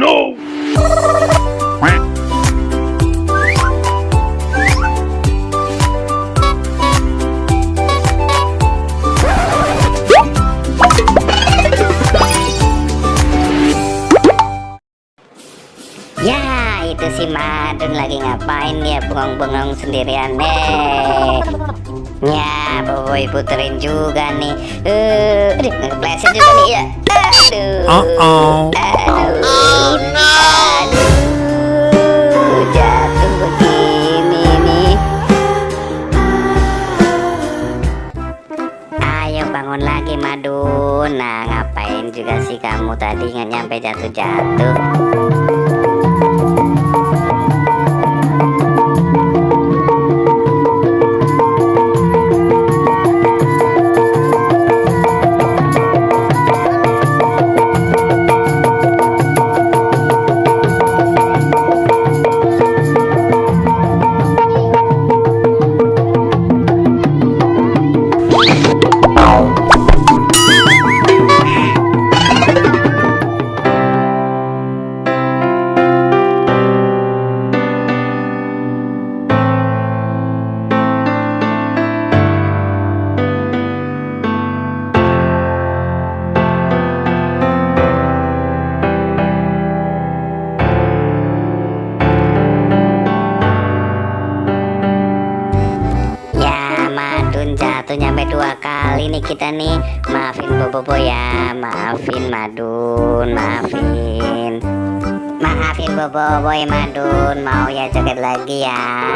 no! Ya, itu si Madun lagi ngapain ya, bengong-bengong sendirian ya, boy puterin juga nih. Aduh, ngepleset juga nih ya. Aduh. Aduh, jatuh begini nih. Ayo bangun lagi Madun. Nah, ngapain juga sih kamu tadi nggak nyampe jatuh-jatuh? Jatuh nyampe 2 kali nih kita nih. Maafin Bobo ya, maafin Madun, maafin Bobo ya Madun. Mau ya joget lagi ya.